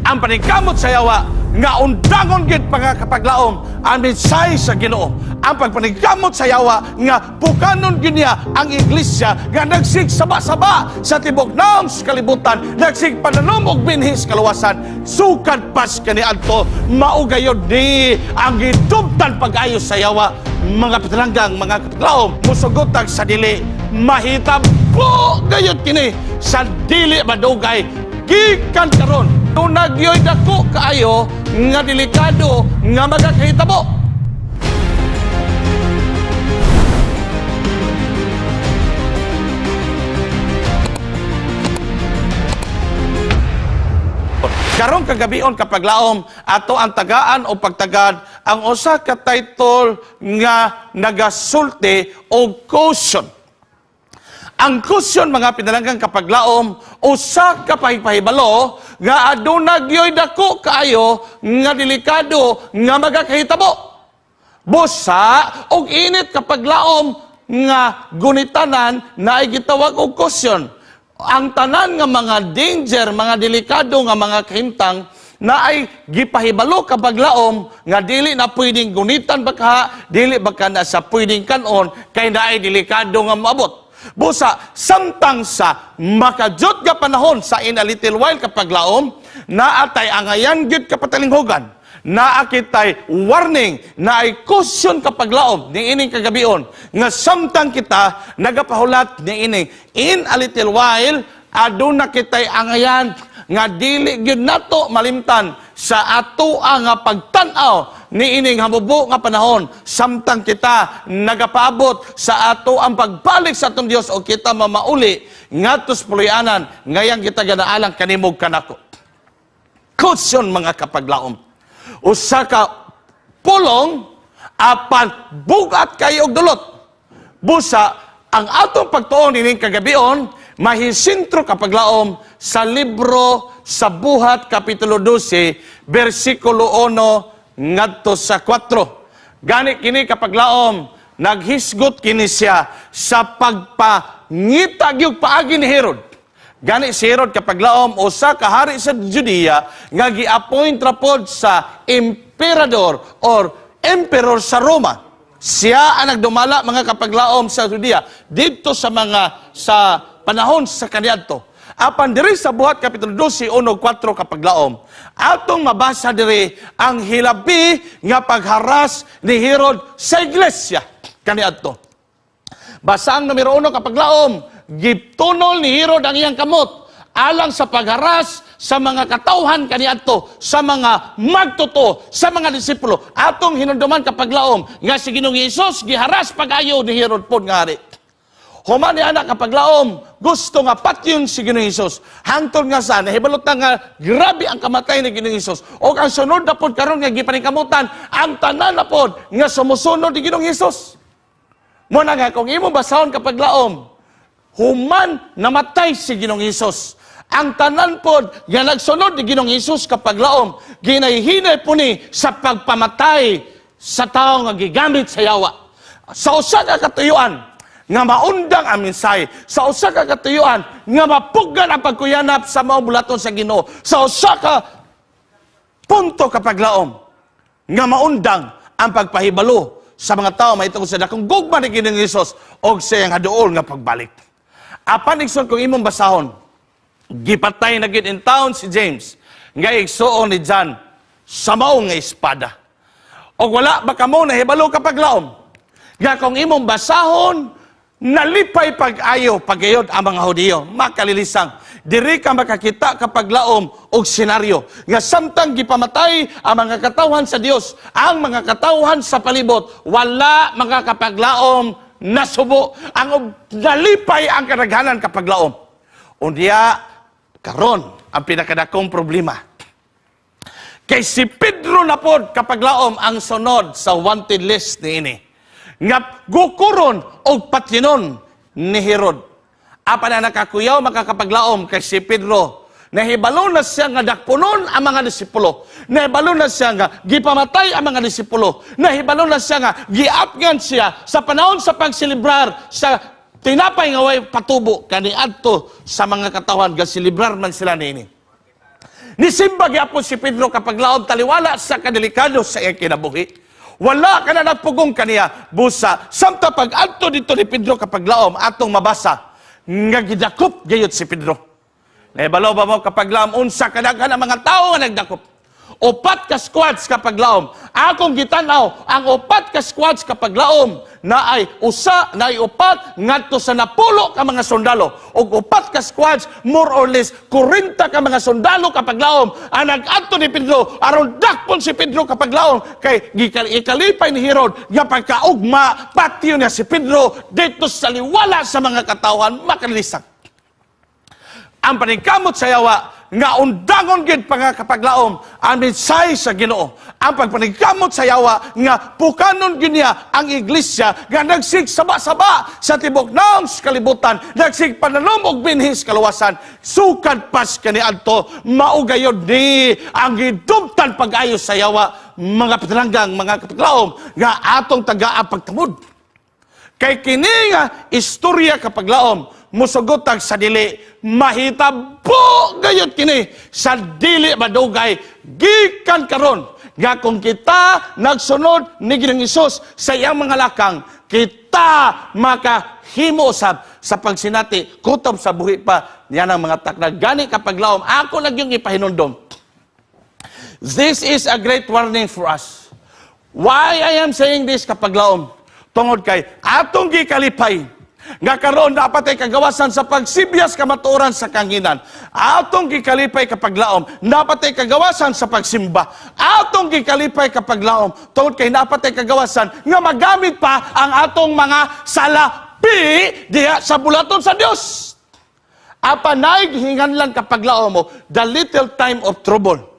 Ang paningkamot sa yawa nga undangon gid pangakapaglaom ang mensahe sa Ginoo. Ang pagpaningkamot sa yawa nga pukanon gyud niya ang iglesia nga nagsig saba-saba sa tibok naong sa kalibutan, nagsig pananom og binhi sa kaluwasan. Sukad pas kaniadto, mao gayod ni ang gidumtan pag-ayo sa yawa. Mga pinalanggang, mga kapaglaom, musugotag sa dili mahitabo gayud kini sa dili madugay gikan karon. Nagyoy dako kaayo nga delikado nga magakahitabo. Karong kagabion, kapaglaom, ato ang tagaan o pagtagad ang usa ka title nga nagasulti og caution. Ang caution, mga pinalanggang kapaglaom, usa ka pahibalo nga aduna gyoy dako kaayo nga delikado nga magakahitabo. Busa og init, kapaglaom, nga gunitanan na ay gitawag og caution. Ang tanan nga mga danger, mga delikado nga mga kahimtang na ay gipahibalo, kapaglaom, nga dili na pwedeng gunitan baka, dili baka na sa pwedeng kanon kay na ay delikado nga maabot. Busa, samtang sa makajot nga panahon sa in a little while, kapaglaom, naatay angayan gyud kapatalinghugan. Naa kitay warning, na ay caution, kapaglaom, ni ining kagabion nga samtang kita nagapahulat ni ining in a little while, aduna kitay angayan nga dili gyud nato malimtan sa ato nga pagtan-aw ni ining hamubo nga panahon samtang kita nagapaabot sa ato ang pagbalik sa atong Dios o kita mamauli ngadto sa puloy-anan ngayang kita ganaalang kanimog kanako. Caution, mga kapaglaom. Usa ka pulong apan bugat kayo og dulot. Busa, ang atong pagtuon ining kagabion mahisintro, kapaglaom, sa libro sa Buhat kapitulo 12 bersikulo 1 ngadto sa 4. Gani kini, kapaglaom, naghisgot kini siya sa pagpangita gyud paagi ni Herod. Gani si Herod, kapaglaom, usa ka hari sa Judea nga gi-appoint ra pod sa emperador or emperor sa Roma. Siya ang nagdumala, mga kapaglaom, sa Judea didto sa mga sa panahon sa kaniadto. Apan diri sa Buhat kapitulo 12, 1 4, kapaglaom, atong mabasa diri ang hilabi nga pagharas ni Herod sa iglesia kaniadto. Basa ang numero 1, kapaglaom, gitunol ni Herod ang iyang kamot alang sa pagharas sa mga katawhan kaniadto, sa mga magtotoo, sa mga disipulo. Atong hinumduman, kapaglaom, nga si Ginoong Hesus giharas pag-ayo ni Herod pod nga hari. Human ni ana, kapaglaom, gusto nga patyon si Ginoong Hesus. Hangtod nga sa nahibalo ta nga grabe ang kamatay ni Ginoong Hesus. O ang sunod na pod karon nga gipaningkamutan ang tanan na pod nga sumusunod ni Ginoong Hesus. Mo na nga kung imo basahon, kapaglaom, human namatay si Ginoong Hesus, ang tanan pod nga nagsunod ni Ginoong Hesus, kapaglaom, ginayhinay po ni sa pagpamatay sa tao nga gigamit sa yawa. Sa usa ka katuyuan nga maundang ang mensahe, sa usa ka katuyuan nga mapuggan ang pagkuyanap sa maong bulaton sa Ginoo, sa usa ka punto, kapaglaom, nga maundang ang pagpahibalo sa mga tao mahitungod sa dakong gugma ni Ginoong Hesus og sa iyang haduol nga pagbalik. Apan igsoon, kung imong basahon, gipatay na gid in town si James nga igsuon ni John sa mao nga espada. Og wala ba kamo nahibalo, kapaglaom, nga kung imong basahon, nalipay pag-ayo pagayod ang mga Hudiyo? Makalilisang. Diri ka makakita, kapaglaom, og senaryo nga samtang gipamatay ang mga katawhan sa Dios, ang mga katawhan sa palibot wala, mga kapaglaom, nasubo. Ang nalipay ang kadaghanan, kapaglaom. Unya karon ang pinakadakong problema kay si Pedro na pod, kapaglaom, ang sunod sa wanted list niini nga gukuron og patyinon ni Herod. Apan na nakakuyaw, makakapaglaom, kay si Pedro, nahibalo na siya nga dakpunon ang mga disipulo. Nahibalo na siya nga gipamatay ang mga disipulo. Nahibalo na siya nga giapngan siya sa panahon sa pagselebrar sa tinapay nga way patubo kaniadto sa mga katawhan, gaselebrar man sila niini. Nisimba gyapon si Pedro kapaglaom taliwala sa kadelikado sa iyang kinabuhi. Wala ka na nagpugong kaniya, busa. Samtang pag-adto didto ni Pedro kapaglaom, atong mabasa nga gidakop gayud si Pedro. Nahibalo ba mo kapaglaom unsa kadaghan ang mga tao nga nagdakop? 4 ka squads kapaglaom. Akong gitanaw ang 4 ka squads kapaglaom na ay 1 na ay 4 ngadto sa 10 ka mga sundalo. Og 4 ka squads, more or less 40 ka mga sundalo kapaglaom ang nag-adto ni Pedro aron dakpon si Pedro kapaglaom, kay ikalipay ni Herod nga pagkaugma patyon niya si Pedro didto sa liwala sa mga katawhan makalisang. Ang paningkamot sa yawa nga undangon gid pangakapaglaom ang mensahe sa Ginoo. Ang pagpaningkamot sa yawa nga pukanon gid niya ang iglesia nga nagsig saba-saba sa tibok naong sa kalibutan, nagsig pananom og binhi sa kaluwasan. Sukad pas kaniadto, mao gayod ni ang gidumtan pag-ayo sa yawa, mga patalanggang, mga kapaglaom, nga atong tagaa pagtamod. Kay kini nga istorya kapaglaom musugotag sa dili mahitabo gayud kini sa dili madugay gikan karon, nga kung kita nagsunod ni Ginoong Hesus sa iyang mga lakang, kita makahimo usab sa pagsinati kutob sa buhi pa niya ng mga takna. Gani kapaglaom, ako lang yung ipahinumdom. This is a great warning for us. Why I am saying this kapaglaom? Tungod kay atong gikalipay nga karon dapat ay kagawasan sa pagsibyas kamatuoran sa kanginan. Atong gikalipay kapaglaom, dapat ay kagawasan sa pagsimba. Atong gikalipay kapaglaom, tungod kay dapat ay kagawasan nga magamit pa ang atong mga salapi diha sa bulaton sa Dios. Apan naay gihinganlan kapaglaom mo, the little time of trouble.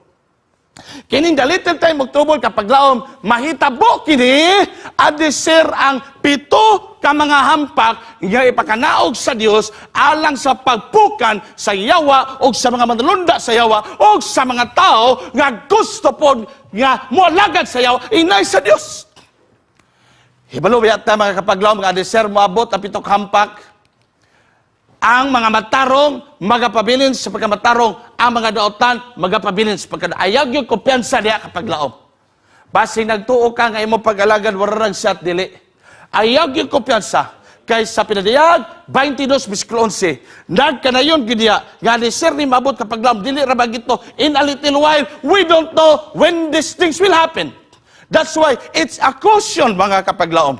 Kining the little time of trouble kapaglaom, mahitabo kini adisir ang 7 ka mga hampak nga ipakanaog sa Dios alang sa pagpukan sa yawa o sa mga manulunda sa yawa o sa mga tao nga gusto pod nga moalagad sa yawa inay sa Dios. Hibalo ba ta, mga kapaglaom, nga adisir moabot ang 7 ka hampak, ang mga matarong magapabilin sa pagkamatarong, ang mga daotan magapabilin sa pagkadaot. Ayaw yung kumpiyansa diha kapaglaom. Basing nagtuo ka nga imo pag-alagad wararag siya at dili. Ayaw yung kumpiyansa kay sa Pinadayag 22 versikulo 11 nagkanayon gid diha nga ni sir ni maabot kapaglaom, dili ra ba gito in a little while. We don't know when these things will happen. That's why it's a caution, mga kapaglaom.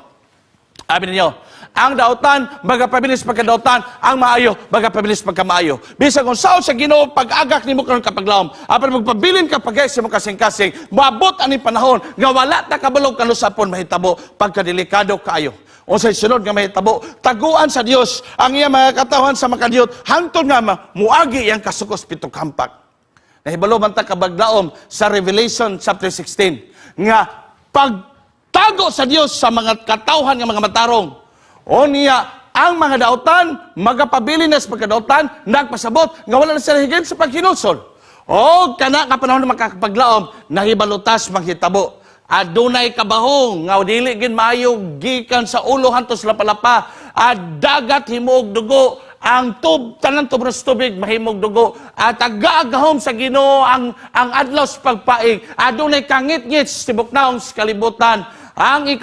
Sabi ninyo, ang dautan, magapabilis pagkadautan, ang maayo, magapabilis pagkamaayo. Bisan kung saon sa Ginoo pag-agak nimo karon kapaglaom, apan magpabilin ka pagay sa imong kasing-kasing, moabot ani panahon nga wala ta kabalo kanusa pon mahitabo pagkadelikado kaayo. Unsay sunod nga mahitabo, taguan sa Dios ang iya mga katawhan sa makadiyot hangtod nga muagi iyang kasukos 7 kampak. Nahibalo man ta kabaglaom sa Revelation chapter 16 nga pagtago sa Dios sa mga katawhan nga mga matarong. O niya, ang mga dautan, magapabilin na sa pagkadautan, nagpasabot, nga wala na sila higit sa paghinulsol. O kana nga panahon na makakapaglaom, nahibalutas manghitabo. Adunay kabahong nga dili gid maayo gikan sa ulo hantos lapalapa. At dagat himog dugo, ang tub tanan tubros tubig mahimog dugo, at agaagahom sa Ginoo ang adlaw sa pagpaig. Adunay kangitngit sa tibok naong sa kalibutan. Ang 6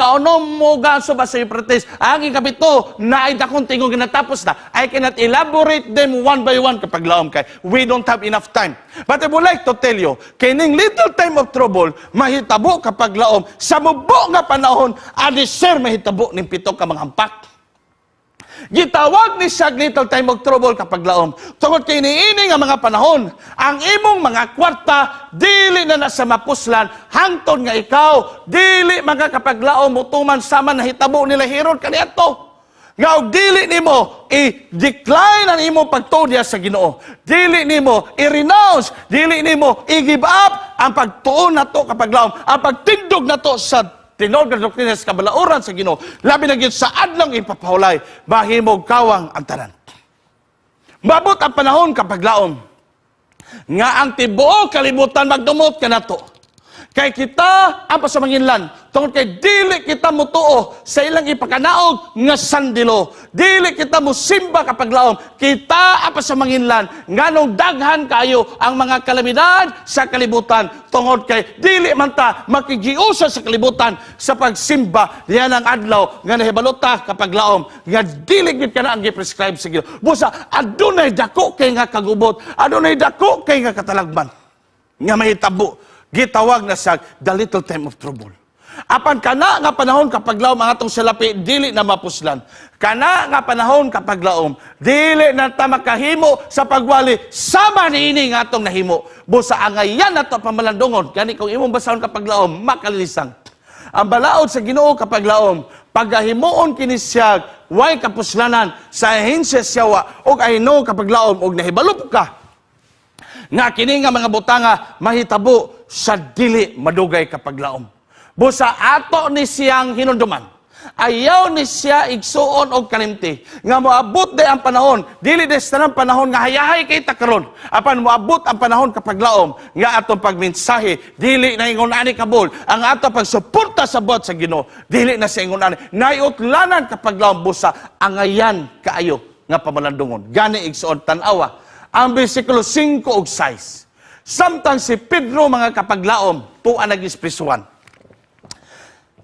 moga suba sa Euphrates. Ang 7 na ay dakong tingog, ginatapos na. I cannot elaborate them one by one kapaglaom kay we don't have enough time. But I would like to tell you, kining little time of trouble, mahitabo kapaglaom, sa mubo nga panahon, adiser mahitabo ning 7 ka mga hampak. Gitawag ni siya little time of trouble kapaglaom. Tungod kay niini nga mga panahon, ang imong mga kwarta dili na nasa mapuslan hangtod nga ikaw dili mga kapaglaom mutuman sama nahitabo nila Herod kaniadto. Nga og dili nimo i-decline ang imong pagtuo diha sa Ginoo. Dili nimo i-renounce, dili nimo i-give up ang pagtuo nato kapaglaom, ang pagtindog nato sa tinuod nga doktrina sa kabalauran sa Ginoo. Labi na gyud sa adlong ipapahulay, mahimog kawang ang tanan. Mabot ang panahon kapaglaom nga ang tibuok kalibutan magdumot kanato. Kay kita ang pasumanginlan tungod kay dili kita mutuo sa ilang ipakanaog nga sandilo. Dili kita musimba kapag laom. Kita ang pasumanginlan nganong daghan kayo ang mga kalamidad sa kalibutan tungod kay dili man ta makigiusa sa kalibutan sa pagsimba diyan ang adlaw nga nahibalo ta kapag laom nga dili gid kana ang gi-prescribe sa Ginoo. Busa adunay dako kay nga kagubot, adunay dako kay nga katalagman nga mahitabo, gitawag na siya the little time of trouble. Apan kana nga panahon kapag laom ang atong salapi dili na mapuslan. Kana nga panahon kapag laom dili na ta makahimo sa pagwali sama niini nga atong nahimo. Busa angayan nato pamalandungon. Gani kung imong basahon kapag laom, makalilisang. Ang balaod sa Ginoo kapag laom, pagahimuon kini siya way kapuslanan sa ahensya siyawa og ahino kapag laom og nahibalo ka nga kini nga mga butanga mahitabo sa dili madugay kapag laom. Busa ato ni siyang hinunduman. Ayaw ni siya igsuon og kalimti nga moabot day ang panahon, dili des tanang panahon nga hayahay kay ta karon, apan moabot ang panahon kapag laom nga atong pagmensahe dili na ingon ani kabol, ang ato pagsuporta sa buhat sa Ginoo dili na sa ingon ani naiutlanan kapag laom. Busa angayan kaayo nga pamalandungon. Gani igsuon, tan-awa ang bersikulo 5 ug 6. Samtang si Pedro, mga kapaglaom, tuwa nag-esprisuan.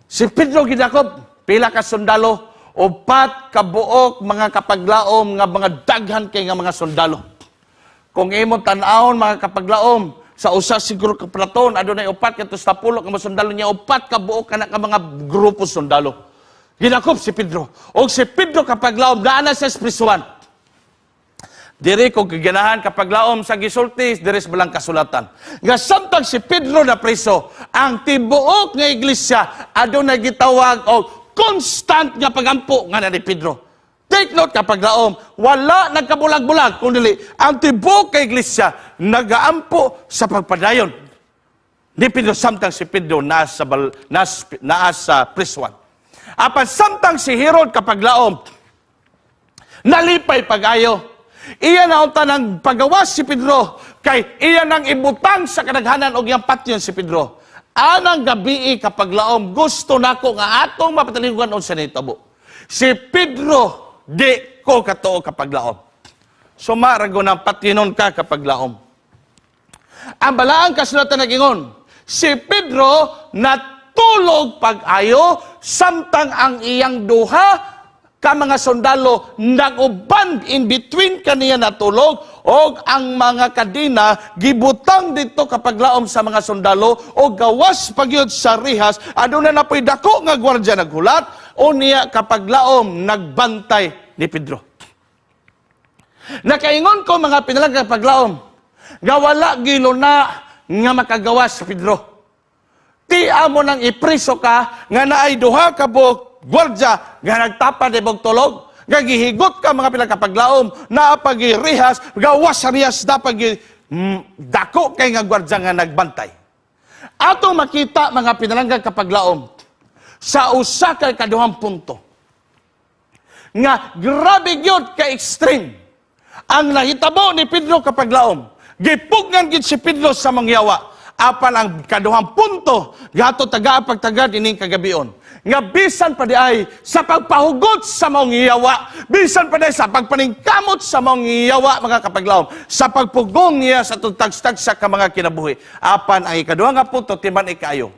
Si Pedro gidakop, pila ka sundalo, 4 ka buok, mga kapaglaom, nga mga daghan kay nga mga sundalo. Kung imong tan-awon, mga kapaglaom, sa usa siguro ka platon, adunay 4 ka 10 ka mga sundalo niya, 4 ka buok kana ka mga grupo sundalo. Gidakop si Pedro. Og si Pedro kapaglaom, naa na sa esprisuan. Diri ko giganahan kapag laom sa gisulti diri sa balang kasulatan. Nga samtang si Pedro na preso, ang tibuok nga iglesia adunay gitawag og constant nga pagampo nga na ni Pedro. Take note kapag laom, wala nagkabulag-bulag kun dili ang tibuok nga iglesia nagaampo sa pagpadayon ni Pedro samtang si Pedro naa sa prisuan. Apan samtang si Herod kapag laom nalipay pag-ayo, iya na unta ng pagawas si Pedro kay iya nang ibutang sa kadaghanan og iyang patyon si Pedro. Anang gabii kapag laom, gusto nako nga atong mapataliguan unsa nahitabo. Si Pedro di ko katuo kapag laom. Sumarago ng patyinon ka kapag laom. Ang balaang kasulatan nagingon, si Pedro natulog pag-ayo samtang ang iyang duha ka mga sundalo nag-uban in between kaniya natulog, og ang mga kadena gibutang dito kapag laom sa mga sundalo og gawas pagyud sa rihas, aduna na po'y dako nga gwardya naghulat o niya kapag laom nagbantay ni Pedro. Nakaingon ko, mga pinalangga kapag laom, nga wala giluna nga makagawas sa Pedro. Ti amo nang ipriso ka nga naay duha ka buok gwardya nga nagtapad ibog tulog, nga gihigot ka, mga pinakapaglaom, naa pagirihas, gawas sa rihas na pag dako kay nga gwardya nga nagbantay. Ato makita, mga pinalangga kapaglaom, sa usa ka kaduhang punto nga grabe gyud ka extreme ang nahitabo ni Pedro kapag laom. Gipugnan gid si Pedro sa mangyawa. Apan ang kaduhang punto gato taga pagtagad ining kagabion nga bisan pa di ay sa pagpahugot sa maong yawa, bisan pa di ay sa pagpaningkamot sa maong yawa, mga kapaglaom, sa pagpugong niya sa tagstag sa ka mga kinabuhi. Apan ang ikaduha nga punto, timan ikaayo.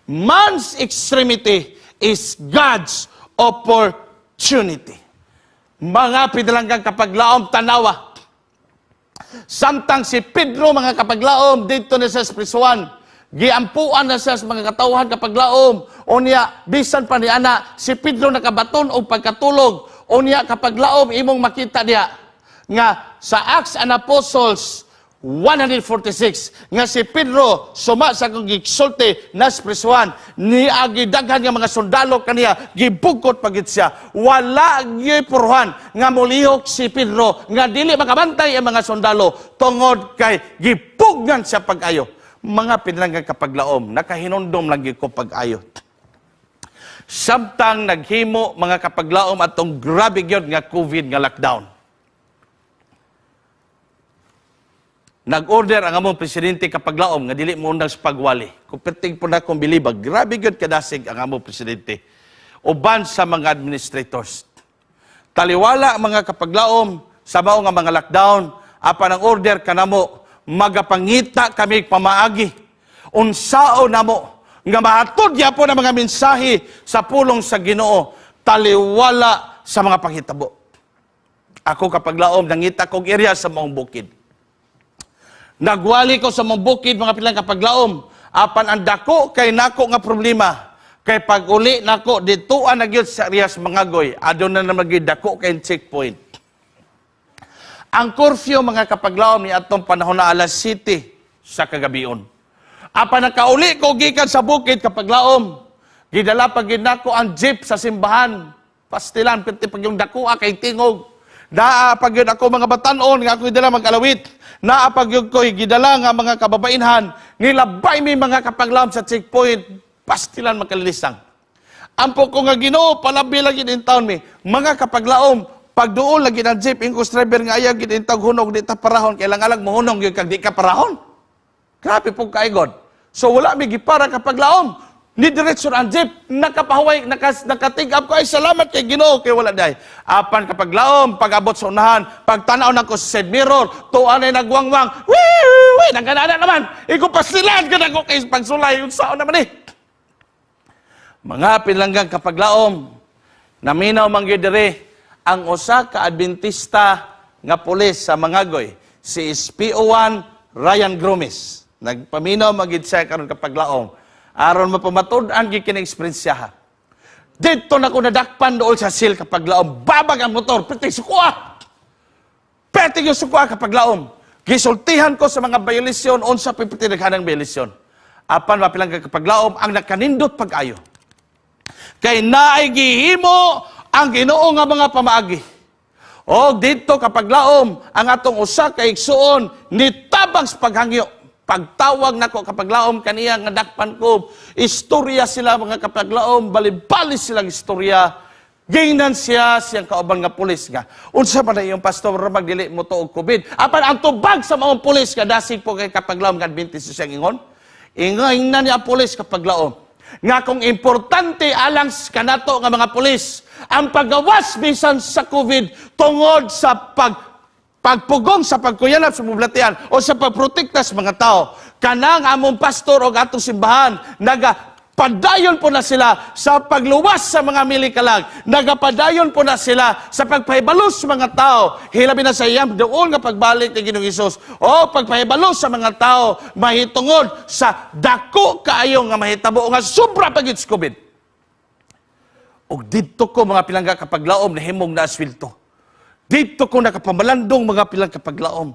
Man's extremity is God's opportunity. Mga pinalanggang kapaglaom, tanawa. Samtang si Pedro, mga kapaglaom, dito na sa prisuan, giampuan na siya sa mga katawhan kapaglaom. Unya, bisan pa ni ana, si Pedro nakabaton og pagkatulog. Unya kapaglaom, imong makita diya nga sa Acts and Apostles 146 nga si Pedro suma sa akong gisulti nas prisuan ni agi daghan nga mga sundalo kaniya, gibugkot pagit siya. Wala gipurhan nga molihok si Pedro nga dili makabantay ang mga sundalo tungod kay gipugnan siya pag-ayo. Mga pinalanggang kapaglaom, nakahinumdom lang gyud ko pag-ayo samtang naghimo, mga kapaglaom, atong grabe gyud nga COVID nga lockdown. Nag-order ang among presidente kapaglaom nga dili mo undang sa pagwali. Kung perting po na akong bilibag, grabe gyud kadasig ang among presidente uban sa mga administrators. Taliwala ang mga kapaglaom sa mao nga mga lockdown, apan ang order kanamo, magapangita kami pamaagi. Unsao namo nga mahatod gyapon ang mga mensahe sa pulong sa Ginoo taliwala sa mga panghitabo. Ako kapaglaom, nangita kog area sa maong bukid. Nagwali ko sa maong bukid, mga pilang kapaglaom, apan ang dako kay nako nga problema kay pag uli nako dituan na gyud sa area sa Mangagoy, aduna na magyud dako kay checkpoint. Ang curfew, mga kapaglaom, ni atong panahon na alas 7 sa kagabion. Apan nakauli ko gikan sa bukid kapaglaom, gidala pa gyud nako ang jeep sa simbahan. Pastilan piti pag yung dakoa kay tingog. Naa pa gyud ako mga batanon nga ako gidala mag-alawit. Naa pa gyud ko'y gidala nga mga kababainhan. Nilabay mi, mga kapaglaom, sa checkpoint. Pastilan makalilisang. Ampo ko nga Ginoo, palabi lagi din taon mi. Mga kapaglaom, pagduol lagi ng jeep, ingkos driver nga ayaw gid intag hunog, di ta parahon, kailangan lang mohunong gyud kag di ka parahon. Grabe po kay God. So wala mi gipara kapaglaom. Ni diretso ang jeep, nakapahuway, nakatig up ko, ay salamat kay Ginoo kay wala day. Apan kapaglaom, pag-abot sa unahan, pagtanaw nako sa side mirror, tuan ay nagwangwang, wee, wee, nagkanana naman. Iko pasilan ka na ko kay pagsulay, unsaon naman eh. Mga pinanggang kapaglaom, naminaw man gyud diri ang usa ka Adventista nga pulis sa Mangagoy, si SPO1 Ryan Gromes. Nagpaminaw man gyud siya karon kapaglaom aron mapamatud-an gyud kini eksperyensya. Dito na ko nadakpan dool sa sil kapaglaom, babag ang motor, piti sukua. Pwede yung sukua kapaglaom. Gisultihan ko sa mga violation, unsa pipiti naghanang violation. Apan mapilang kapaglaom, ang nakanindot pag-ayo kay naay gihimo ang Ginoo nga mga pamaagi. O dito kapaglaom, ang atong usa ka igsuon ni tabang sa paghangyo. Pagtawag nako kapaglaom kaniya nga dakpan ko, istorya sila, mga kapaglaom, bali-bali silang istorya. Gingnan siya siyang kauban nga pulis nga, "Unsa man na iyong pastor, magdili mo to og COVID?" Apan ang tubag sa mga pulis nga dasig po kay kapaglaom nga Adventist siyang ingon. Ingnan niya ang pulis kapaglaom nga kung importante alang kanato nga mga pulis ang paggawas bisan sa COVID tungod sa pagpugong sa pagkuyanap sa bublatian o sa pagprotekta sa mga tao. Kanang among pastor o atong simbahan, naga padayon po na sila sa pagluwas sa mga milikalag. Nagapadayon po na sila sa pagpahibalo sa mga tao. Hilabi na sa iyang doon nga pagbalik ni Ginoong Hesus. O pagpahibalo sa mga tao mahitungod sa dako kaayo nga mahitabo nga sobra pa gyud sa COVID. Og didto ko, mga pilangga kapaglaom, nahimong na aswelto. Dito ko nakapamalandong, mga pilang kapaglaom,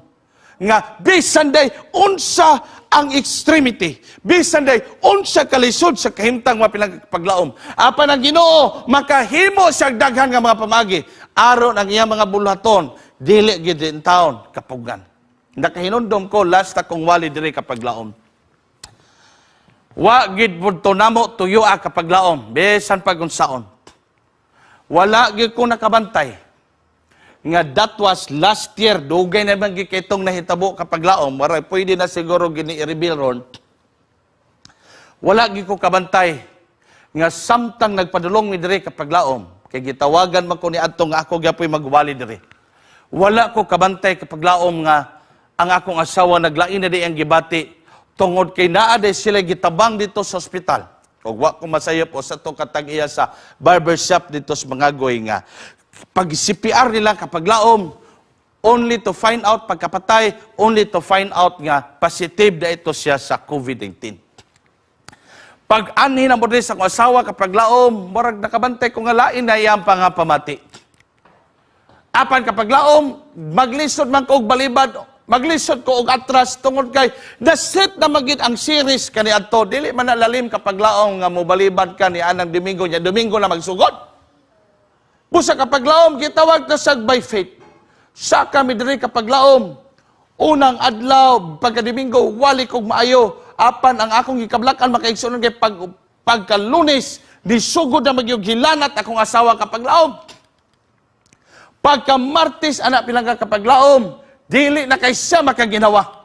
nga bisan day unsa ang extremity, bisan day unsa kalisod sa kahimtang, mga pilang kapaglaom, apan ang Ginoo makahimo siya daghan nga mga pamagi aron ang iyang mga buluhaton dili gid in taon kapugan. Nakahinumdom ko last akong wali diri kapaglaom. Wa gid pud to namo tuyo kapaglaom, bisan pag unsaon. Wala gid ko nakabantay nga that was last year, dugay na man gid kay itong nahitabo kapaglaom, waray pwede na siguro gini i-reveal ron. Wala gid ko kabantay nga samtang nagpadulong mi diri kapaglaom, kay gitawagan man ko ni adto nga ako gyapoy magwali diri. Wala ko kabantay kapaglaom nga ang akong asawa naglain na di ang gibati tungod kay naa day sila gitabang dito sa ospital. Ug wa ko masayop o sa to katag-iya sa barbershop dito sa Mangagoy nga pag CPR nila kapaglaom, only to find out pagkapatay, only to find out nga positive na ito siya sa COVID-19. Pag anhi na mo diri sa akong asawa kapaglaom, murag nakabantay ko nga lain na iyang pangapamati. Apan kapaglaom, maglisod man ko og balibad, maglisod ko og atras tungod kay naset na magid ang series kani adto. Dili man na lalim kapaglaom nga mobalibad ka ni anang Domingo niya, Domingo na magsugod. Busa kapaglaom, gitawag ta sag by faith. Sa kami diri kapaglaom, unang adlaw, pagka-Domingo, wali kog maayo. Apan ang akong gikablakan makaigsuonan kay pagka-Lunes, nisugod na magyug hilanat akong asawa kapaglaom. Pagka Martes, anak, pinangga kapaglaom, dili na kay siya makaginawa.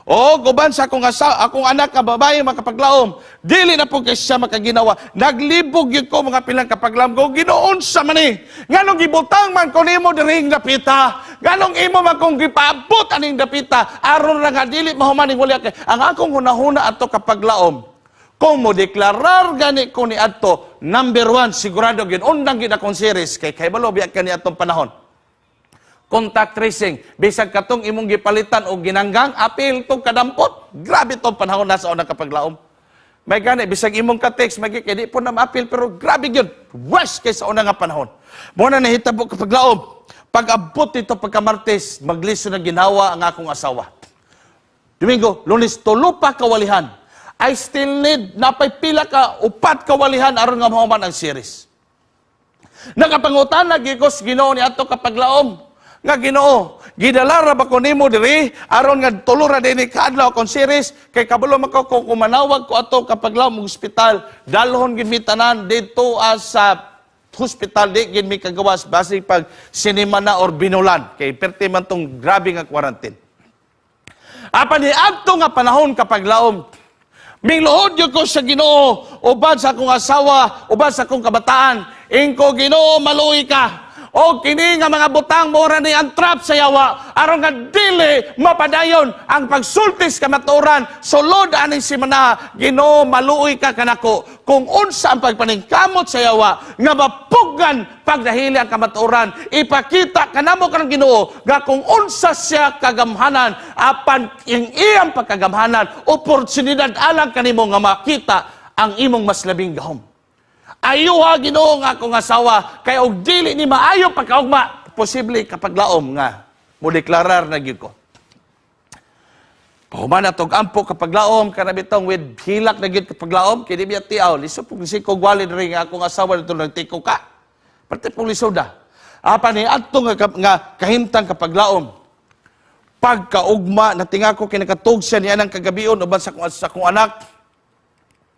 O guban sa akong asawa, akong anak nga babae, makapaglaom. Dili na po kay siya makaginawa. Naglibog gyud ko, mga pilang kapaglaom ko. Ginoo, unsa man ni? Nganong gibutang man ko nimo diri dapita? Nganong imo man kong gipaabot aning dapita? Aron ra nga dili mahuman ning wali kay ang akong hunahuna ato, kapaglaom. Kung mo deklarar gani ko ni adto, number one, sigurado gyud undang gyud akong series kay kabalo biya kani atong panahon contact tracing. Bisag katong imong gipalitan og ginanggang, apil tong kadampot. Grabe tong panahon na sa unang kapaglaom. May gani, bisag imong ka-text, may kay di po na maapil, pero grabe gyud. Worst kay sa unang nga panahon. Mo na nahitabo, kapaglaom. Pag abot dito pagka Martes, magliso na ginawa ang akong asawa. Domingo, Lunes, tulo pa kawalihan. I still need, napay pila ka, upat kawalihan aron nga mahuman ang series. Nakapangutana gyud ko sa Ginoo ni ato, kapaglaom. Nga Ginoo, gidala ra ba ko nimo diri aron nga tulo ra dinhi kaadlaw akong series kay kabalo man ko kung manawag ko ato, kapaglaom, og ospital, dalhon gid mi tanan didto sa hospital, di gid mi kagawas basig pag sinima na or binulan kay perti man tong grabe nga quarantine. Apan ni adto nga panahon, kapaglaom, mingluhod gyud ko sa Ginoo uban sa akong asawa, uban sa akong kabataan. Ingko, "Ginoo, maluoy ka. O kini nga mga butang mora ni ang trap sa yawa aron nga dili mapadayon ang pagsultis kamatuoran sulod aning simana. Ginoo, maluoy ka kanako kung unsa ang pagpaningkamot sa yawa nga mapugan pagdahili ang kamatuoran. Ipakita kanamo kanang Ginoo nga kung unsa siya kagamhanan, apan ing iyang pagkagamhanan oportunidad alang kanimo nga makita ang imong mas labing gahom. Ayuha, Ginoo, nga akong asawa kay og dili ni maayo pagkaugma, posible, kapaglaom, nga mo deklarar na gyud ko." Pahuman atog ampo, kapaglaom, kana bitong with hilak na gyud, kapaglaom, kay di biya tiaw lisod pug sikog wali diri nga akong asawa dito nagtiko ka. Parte pong lisoda. Apan ni adto nga kahimtang, kapaglaom, pagkaugma natinga ko kay nakatug siya niya ng kagabion uban sa akong anak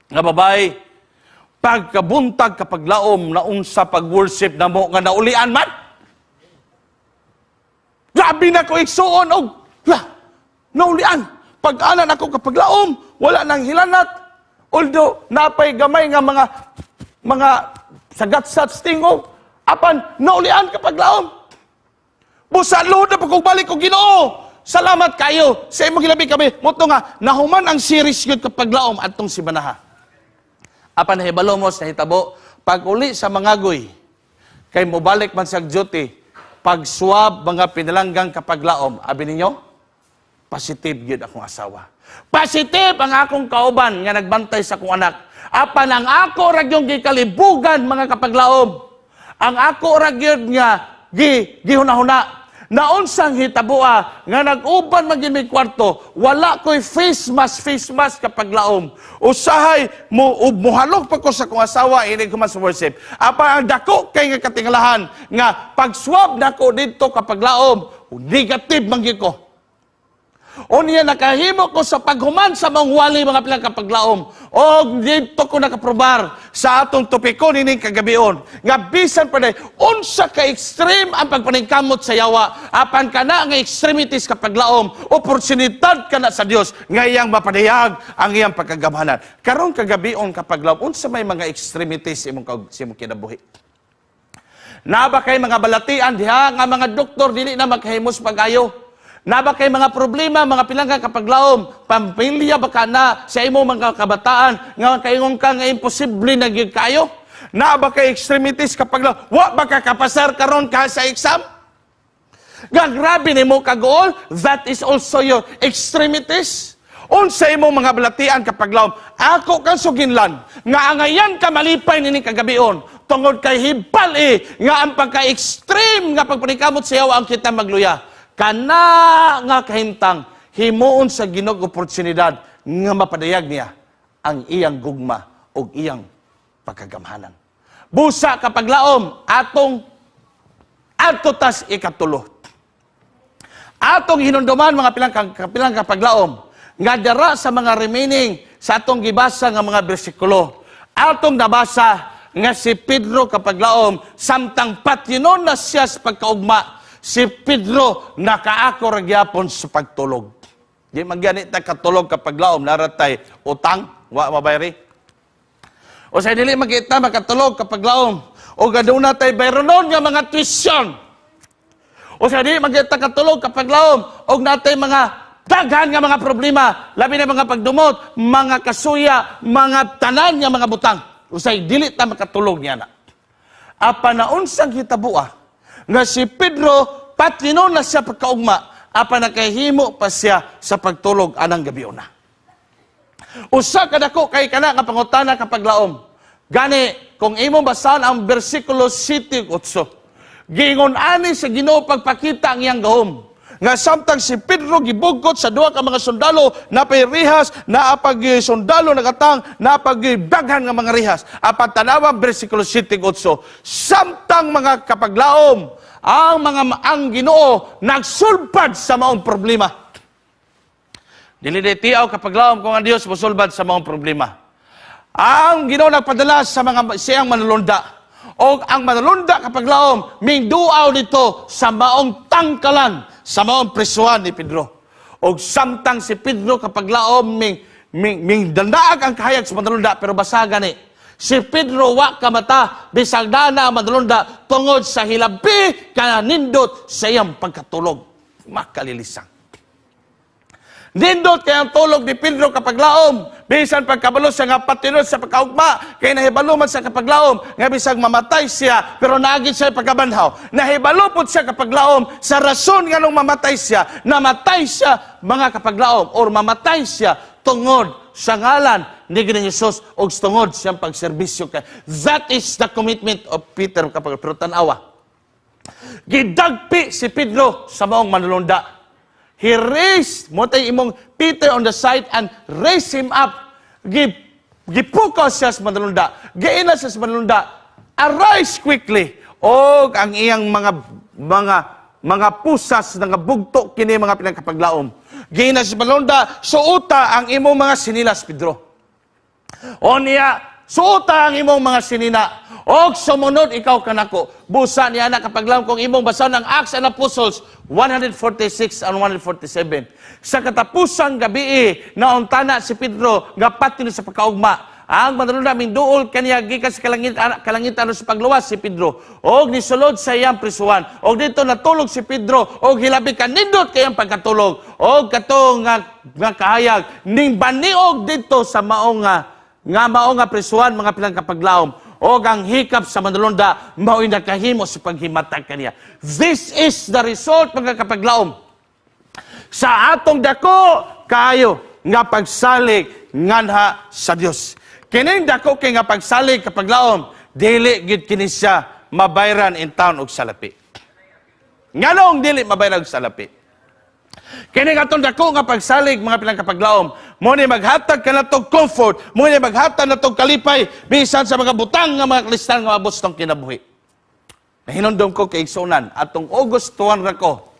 nga babae. Pagkabuntag, kapaglaom, naunsa pag-worship namo nga naulian man. Grabe na ko igsuon og la naulian. Pag-anan ako, kapaglaom, wala nang hilanat. Although napay gamay nga mga sagat-sat tingog, apan naulian, kapaglaom. Busa luhod na pagkong balik ko, "Ginoo, salamat kayo sa imong gilabi kami." Mao to nga nahuman ang series gyud, kapaglaom, atong simanaha. Apan nahibalo mo sa hitabo, pag uli sa Mangagoy, kay mobalik man sa duty, pag swab, mga pinalanggang kapaglaom, abi ninyo, positive gyud akong asawa. Positive ang akong kauban nga nagbantay sa akong anak. Apan ang ako ra gyud gikalibugan, mga kapaglaom. Ang ako ra gyud nga gihuna-huna. Naunsang hitaboa nga nag-uban man gyud may kwarto, wala ko'y face mask, kapaglaom. Usahay mo muhalok pa ko sa akong asawa inig human sa worship. Apan ang dako kay nga katingalahan nga pag swab nako didto, kapaglaom, negative man gyud ko. Unya nakahimo ko sa paghuman sa mong wali, mga pilang kapaglaom. O dito ko nakaprobar sa atong topiko nining kagabion. Nga bisan pa unsa ka extreme ang pagpaningkamot sa yawa, apan kana nga extremities, kapaglaom, oportunidad kana sa Dios nga iyang mapadayag ang iyang pagkagamhanan. Karong kagabion, kapaglaom, unsa may mga extremities sa imong kinabuhi? Naa ba kay mga balatian diha nga mga doktor dili na makahimos pag-ayo? Naa ba kay mga problema, mga pilangga kapaglaom, pamilya ba ka na sa imong mga kabataan nga kaingon ka nga imposible na gyud kayo? Naa ba kay extremities, kapaglaom? Wa ba ka kapasar karon ka sa exam? Nga grabe nimo kaguol, that is also your extremities. Unsa imong mga balatian, kapaglaom? Ako kang suginlan nga angayan ka malipay nining kagabion tungod kay hibal-i nga ang pagka-extreme nga pagpaningkamot sa yawa ang kita magluya. Kana nga kahimtang himuon sa Ginoo oportunidad nga mapadayag niya ang iyang gugma ug iyang pagkagamhanan. Busa, kapaglaom, atong adto tas ikatulo. Atong hinumduman, mga pilang kapilang kapaglaom, nga dara sa mga remaining sa atong gibasa nga mga bersikulo. Atong nabasa nga si Pedro, kapaglaom, samtang patyinon na siya sa pagkaugma, si Pedro nakaako ra gyapon sa pagtulog. Di man gani ta katulog kapag laom naa ra tay utang, wa mabayri. O sa dili man kita makatulog kapag laom o aduna tay bayronon nga mga tuition. O sa dili man kita katulog kapag laom og naa tay mga daghan nga mga problema, labi na mga pagdumot, mga kasuya, mga tanan nga mga butang. Usay dili ta makatulog niya na. Apan naunsang hitaboa nga si Pedro patino na siya pagkaugma, apan nakahimo pa siya sa pagtulog anang gabiuna? Usa ka dako kay kana nga pangutana, kapag laom. Gani kung imong basahan ang bersikulo 7 8, giingon ani sa Ginoo pagpakita ang iyang gahom. Nga samtang si Pedro gibugkot sa duha ka mga sundalo, napay rihas, naapag sundalo nagatang, naapag daghan nga mga rihas. Apan tanawa bersikulo 7 8, samtang, mga kapaglaom, ang Ginoo nagsulbad sa maong problema. Dili di tiaw, kapaglaom, kung ang Dios mosulbad sa maong problema. Ang Ginoo nagpadala sa mga siyang manulunda. O ang manulunda, kapaglaom, mingduaw dito sa maong tangkalan, sa maong prisuan ni Pedro. Og samtang si Pedro, kapaglaom, ming dandaag ang kahayag sa manulunda, pero basaga ni. Si Pedro wa kamata, bisag na ang manulunda tungod sa hilabi kanindot sa iyang pagkatulog. Makalilisang. Nindot kay ang tulog ni Pedro, kapaglaom. Bisan pagkabalo siya nga patinod sa pagkaugma, kay nahibalo man sa kapaglaom, nga bisag mamatay siya, pero naagit siya pagkabanhaw. Nahibalo pod siya, kapaglaom, sa rason nga nung mamatay siya, namatay siya, mga kapaglaom, or mamatay siya tungod sa ngalan ni Ginoong Hesus og tungod siyang pagserbisyo kay. That is the commitment of Peter kapag, pero tan-awa. Gidagpi si Pedro sa maong manulunda. He raised, mo tay imong Peter on the side and raised him up. Gipukaw siya sa manulunda. Giingnan siya sa manulunda, "Arise quickly." Og ang iyang mga pusas nga bugto kini, mga pinagkapaglaom. Giingnan sa manulunda, "Suota ang imong mga sinilas, Pedro. O niya, suota ang imong mga sinina. Og sumunod ikaw kanako." Busa niya na, kapaglaom, kung imong basahon ang Acts and Apostles 146 and 147. Sa katapusang gabi, nauntana si Pedro nga patino sa pagkaugma. Ang manulunda duol kaniya gikan sa kalangitan sa pagluwas si Pedro. Og nisulod sa iyang prisuhan. Og dito natulog si Pedro og hilabi kanindot kayang pagkatulog. Og kato nga kahayag ning baniog dito sa maong nga prisuhan, mga pinagkapaglaom, og ang hikap sa manulunda mao'y nakahimo sa paghimatag kaniya. This is the result, mga kapaglaom, sa atong dako kaayo nga pagsalig nganha sa Dios. Kining dako kay nga pagsalig, kapaglaom, dili gid kini siya mabayran in town og salapi. Nganong dili mabayran og salapi? Kini atong dako nga pagsalig, mga pinagkapaglaom, mo ni maghatag kanatong comfort, mo ni maghatag natong kalipay bisan sa mga butang nga mga kristal nga maabot sa kinabuhi. Nahinumdom ko, kaigsunan, atong August 1 ra ko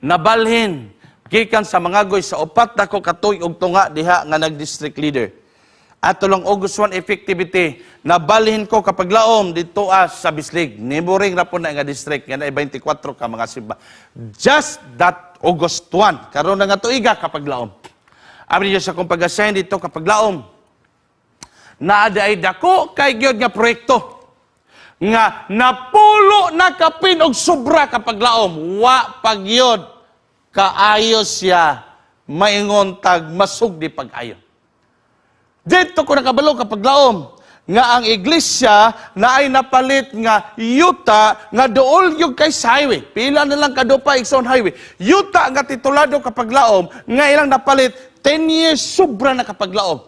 nabalhin gikan sa mga goy sa 4 nako ka tuig og tunga diha nga nag-district leader. Ato lang August 1 effectivity, nabalhin ko, kapaglaom, dito sa Bislig. Neighboring ra po na nga district, nga na 24 ka mga simba. Just that August 1, karon na nga tuiga, kapaglaom. Abi Diyos akong pag-assign dito, kapaglaom. Naa ay dako kay gyud nga proyekto nga napulo na kapin og sobra, kapaglaom, wa pagyod kaayo siya maingon tag masugdi pag-ayo. Dito ko nakabalo, kapaglaom, nga ang iglesia na ay napalit nga yuta nga dool yung kay sa highway. Pila na lang kadupa igsoon highway. Yuta nga titulado, kapaglaom, nga ilang napalit 10 years sobra na, kapaglaom.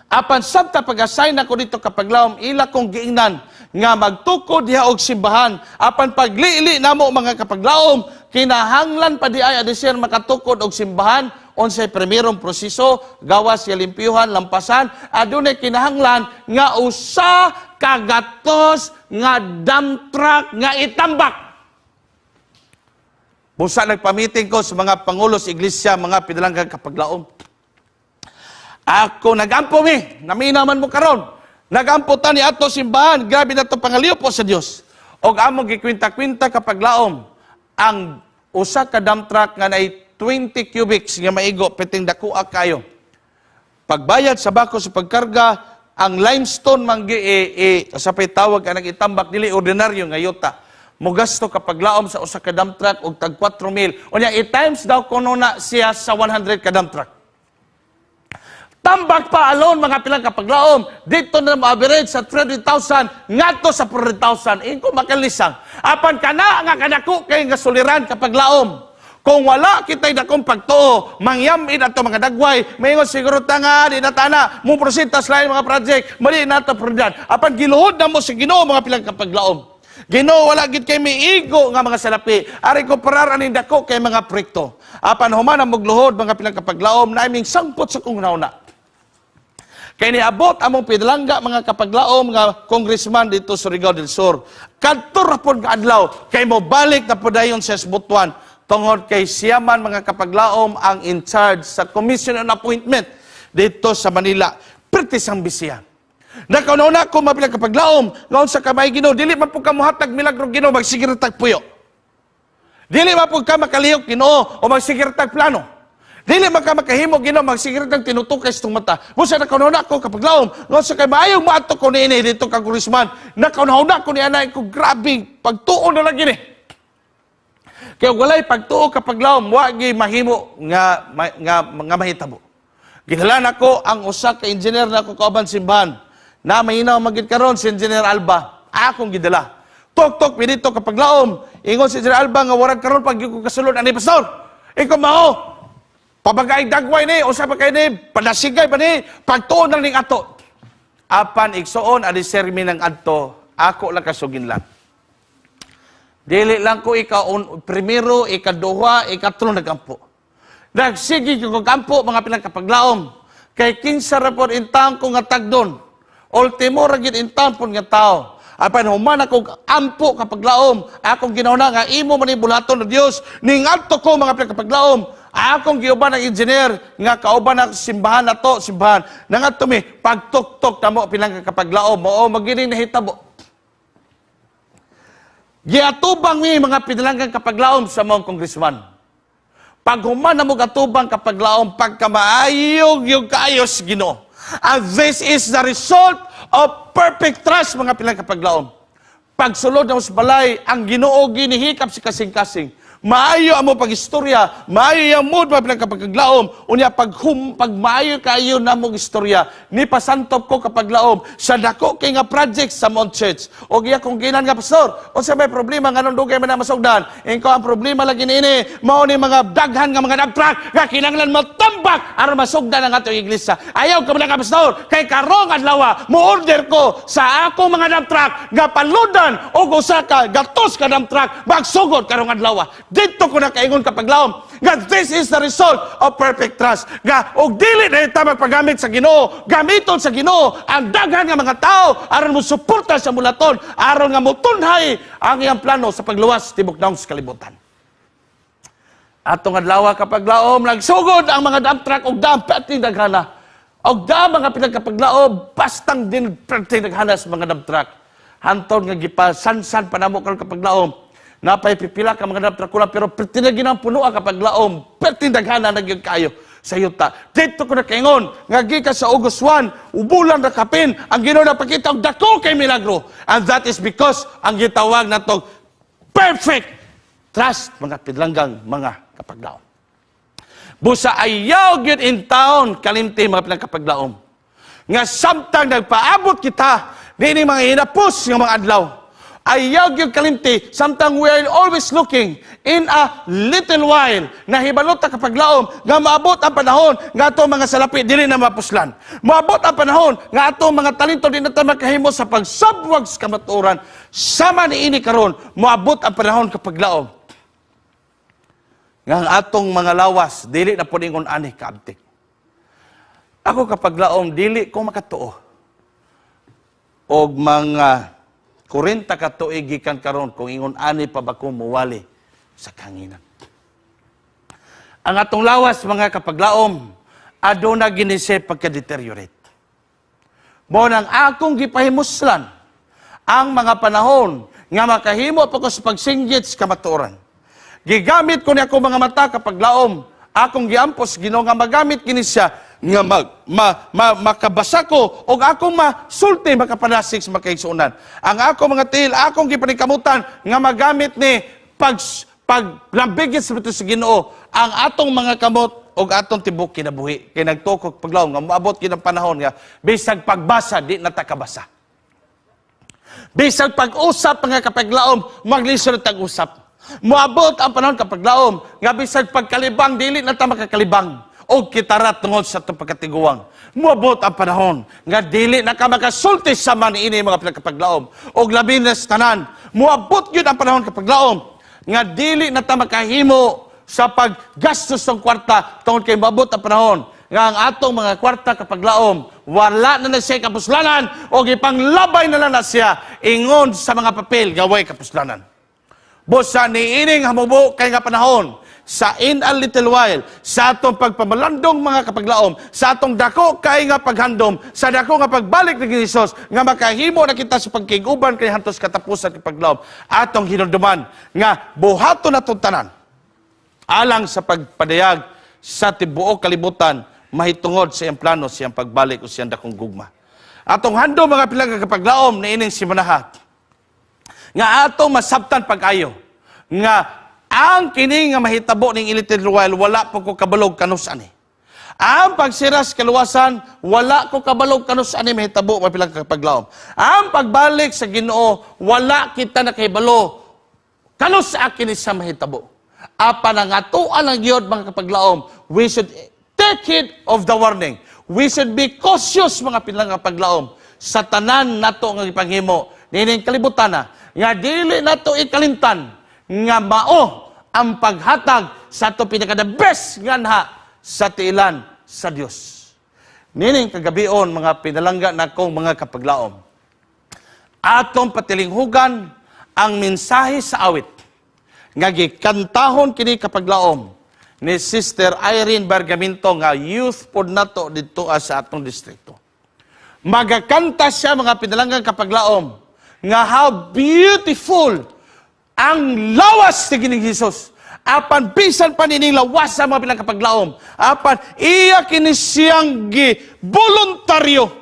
Apan sabta pag-assign ako dito, kapaglaom, ila kong giingnan nga magtukod diha og simbahan. Apan pagliili namo, mga kapaglaom, kinahanglan pa di ay adisir makatukod og simbahan, unsay primerong proseso, gawas ya limpyuhan, lampasan, adunay kinahanglan nga usa ka gatos nga dump truck nga itambak. Busa nagpa-meeting ko sa mga pangulo sa iglesia, mga pinalanggang kapaglaom. Ako nagampo mi, namina man mo karon. Nagampo ta ni ato simbahan, grabe na to pangaliw po sa Dios. Og among gikwinta-kwinta, kapaglaom, ang usa ka dump truck nga nay 20 cubics nga maigo, perting dakoa kayo. Pagbayad sa bako sa pagkarga, ang limestone manggi sa pay tawag ang itambak, dili ordinaryo nga yuta. Mogasto kapag laom sa usa ka dump truck og tag 4 mil. Unya i-times daw kuno na siya sa 100 ka dump truck. Tambak pa alone, mga pilang kapaglaom, dito na mo-average sa 300,000 ngadto sa 400,000. Ingko makalisang. Apan kana nga kadako kay nga suliran, kapaglaom. Kung wala kita'y dakong pagtuo, mangyamin ato mga dagway, maingon siguro ta nga, di na tana, mo proceed tas lain mga project, mali na ta prodan. Apan giluhod na mo sa Ginoo, mga pilang kapaglaom. Ginoo, wala gid kay miigo nga mga salapi. Ari ko parar aning dako kay mga proyekto. Apan human ang mugluhod, mga pilang kapaglaom, naming sangpot sa kong nauna. Kay niabot among pinalangga, mga kapaglaom, nga congressman dito sa Surigao del Sur. Kadto ra pod nga adlaw kay mo balik na pod dayon sa Butuan tungod kay siya man, mga kapaglaom, ang in charge sa Commission on Appointment dito sa Manila. Perti sang bisiya. Nakauna ko, mga kapaglaom, nga sa kamay Ginoo, dili man pud ka mohatag milagro Ginoo, magsige ra tag puyo. Dili man pud ka makalihok Ginoo o magsige ra tag plano. Dili man ka makahimo Ginoo, magsige ra tag tinutukay sa mata. Busa nakauna ko, kapaglaom, nga sa kay maayong moadto ko niini dito ka congressman. Nakauna ko ni anay ko, grabe pagtuo na lang gini. Kaya walay pagtuo, kapaglaom, wa gi mahimo nga mahitabo. Gidala nako ang usa ka engineer na ako kauban simbahan. Na mahinaw magid karon si Engineer Alba. Akong gidala. Tok-tok mi dito, kapaglaom. Ingon si Engineer Alba nga warag karon pag ko kasulod ani, pastor. Ikaw mao. Pabagay dagway ni, usa pa kay ni, padasigay pa ni, pagtuon na ning ato. Apan igsuon ani sermi ng adto, ako lang kasugin lang. Dili lang ko ika un, primero, ikaduha, ikatlo nagampo. Nagsige ko kampo, mga pinagkapaglaom. Kay kinsa ra pod in town ko nga tagdon. Ultimo ra gid in town pod nga tao. Apan human ako ampo, kapaglaom, akong ginauna nga imo man ni bulaton ng Dios. Ningadto ko, mga pinagkapaglaom, akong giuban ang engineer nga kauban ang simbahan na to, simbahan. Nangadto mi, pagtuktok namo, pinagkapaglaom, mao magining nahitabo. Giatubang mi, mga pinalanggang kapaglaom, sa mga congressman. Pag human na mo katubang, kapaglaom, pagkamaayog yung kaayos Ginoo. And this is the result of perfect trust, mga pinalanggang kapaglaom. Pagsulod na mo sa balay, ang Ginoo ginihikap si kasing-kasing. Maayo amo pag-istorya, maayo yung mood, mga pinalanggang kapaglaom. Unya pag maayo kayo na mong istorya, ni pasantop ko, kapaglaom, sa dako kay nga project sa Mount Church. O giya kong ginan nga pastor, unsa may problema nganong dugay man na masugdan? Ingko ang problema lagi niini, mao ni mga daghan nga mga dump truck nga kinahanglan matambak aron masugdan ang atong iglesia. Ayaw ka man nga pastor, kay karong adlaw mo order ko sa akong mga dump truck nga paludan og usa ka gatos ka dump truck magsugod karong adlaw. Dito ko nakaingon, kapaglaom, nga this is the result of perfect trust. Nga og dili na ita magpagamit sa Ginoo, gamiton sa Ginoo ang daghan nga mga tao aron mo suporta sa mulaton, aron nga motunhay ang iyang plano sa pagluwas tibok naong sa kalibutan. Atong adlaw, kapaglaom, nagsugod ang mga dump truck og dump perting daghana. Og da mga pinagkapaglaom, bastang din perting daghana sa mga dump truck. Hantod nga gipasansan pa namo karon, kapaglaom. Napay pipila ka mga dump truck kulang pero perting na ginang puno ang kapaglaom, perting daghana na gyud kayo sa yuta. Dito ko nakaingon nga gikan sa August 1, ubulan ra kapin ang Ginoo napakita og dako kay milagro. And that is because ang gitawag nato perfect trust, mga pinalanggang mga kapaglaom. Busa ayaw gyud in town kalimti, mga pinagkapaglaom, nga samtang nagpaabot kita niini mga hinapos nga mga adlaw. Ayaw gyud kalimti samtang we are always looking in a little while na hibalo ta, kapaglaom, nga maabot ang panahon nga ato mga salapi dili na mapuslan. Maabot ang panahon nga ato mga talento di na ta makahimo sa pagsabwag sa kamatuoran. Sama niini karon, moabot ang panahon, kapaglaom, nga ang atong mga lawas dili na pud ingon ani kaabtik. Ako, kapaglaom, dili ko makatuo. Og mga 40 ka tuig gikan karon kung ingon ani pa ba ko muwali sa kahanginan. Ang atong lawas, mga kapaglaom, aduna gini siya pagka-deteriorate. Mo nang akong gipahimuslan ang mga panahon nga makahimo pa ko sa pagsinggit sa kamatuoran. Gigamit ko ni ako mga mata kapaglaom. Akong giampos Ginoo nga magamit kini siya nga makabasa ko og akong masulti, makapanasig sa makaigsuonan. Ang ako mga tiil, akong gipaningkamutan nga magamit ni paglambigit sa sa Ginoo ang atong mga kamot og atong tibok kinabuhi. Kay nagtuo ko, paglaom, nga moabot gid ang panahon nga bisag pagbasa, di na ta kabasa. Bisag pag-usap, mga kapaglaom, maglisod tag usap. Moabot ang panahon, kapaglaom, nga bisag pagkalibang, dili na ta makakalibang og kitara tungod sa atong pagkatiguang. Moabot ang panahon nga dili na ka makasulti sama niini, mga pinakapaglaom. Og labi na sa tanan, moabot gyud ang panahon, kapaglaom, nga dili na ta makahimo sa paggastos ng kwarta tungod kay moabot ang panahon nga ang atong mga kwarta, kapaglaom, wala na na siya kapuslanan o ipanglabay na lang na siya ingon sa mga papel nga way kapuslanan. Busa niining hamubo kay nga panahon sa "in a little while", sa atong pagpamalandong, mga kapaglaom, sa atong dako kay nga paghandom sa dako nga pagbalik ni Jesus, nga makahimo na kita sa pagkiguban kay hantos katapusan, kapaglaom, atong hinumduman nga buhaton natong tanan alang sa pagpadayag sa tibuok kalibutan mahitungod sa iyang plano, sa iyang pagbalik o sa iyang dakong gugma. Atong handom, mga pilang kapaglaom, niining simanaha nga atong masabtan pag-ayo nga ang kini nga mahitabo ning little while, wala po ko kabalog kanus ani. Ang pagsiras kaluwasan, wala ko kabalog kanus ani mahitabo, mga pilang kapaglaom. Ang pagbalik sa Ginoo, wala kita nakahibalo kanus akin sa mahitabo. Apan ang atoa lang gyud, mga kapaglaom, we should take heed of the warning. We should be cautious, mga pilang kapaglaom, sa tanan nato nga gipanghimo nining kalibutan na nga dili nato ikalimtan nga mao ang paghatag sa ato pinaka the best nga anha sa tiilan sa Dios. Nining kagabion, mga pinalangga nakong mga kapaglaom, atong patilinghugan ang mensahe sa awit nga gikantahon kini, kapaglaom, ni Sister Irene Bergaminto nga youth pod nato dito sa atong distrito. Magakanta siya, mga pinalanggang kapaglaom, nga how beautiful ang lawas ni Ginoong Jesus. Apan bisan pa nining lawas sa mga pinalanggang kapaglaom, apan iya kini siyang gi voluntaryo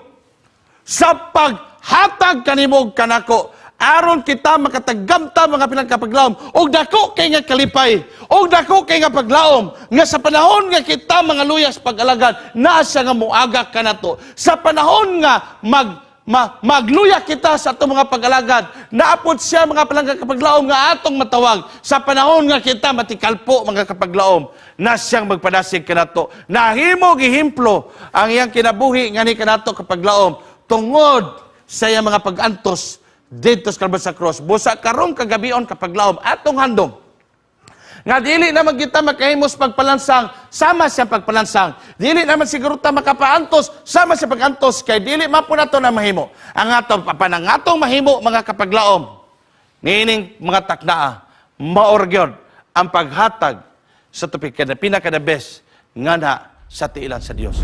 sa paghatag kanimo ug kanako aron kita makatagamta, mga pinagkapaglaom, og dako kay nga kalipay og dako kay nga paglaom nga sa panahon nga kita mga luyas pag-alagad, naa siya nga muaga kanato. Sa panahon nga magluya kita sa atong mga pag-alagad, naapod siya, mga palangga kapaglaom, nga atong matawag. Sa panahon nga kita matikalpo, mga kapaglaom, na siyang magpadasig kanato. Nahimo gihimplo ang iyang kinabuhi ngani kanato, kapaglaom, tungod sa iyang mga pag-antos didto sa Calvary sa cross. Busa karong kagabion, kapaglaom, atong handom nga dili naman kita makahimos pagpalansang sama siya pagpalansang. Dili naman siguro ta makapaantos sama siya pagantos kay dili man po nato na mahimo. Ang ato apan ang atong mahimo, mga kapaglaom, niining mga taknaa, mao ra gyud ang paghatag sa tupik kada pinaka the best nga na sa tiilan sa Dios.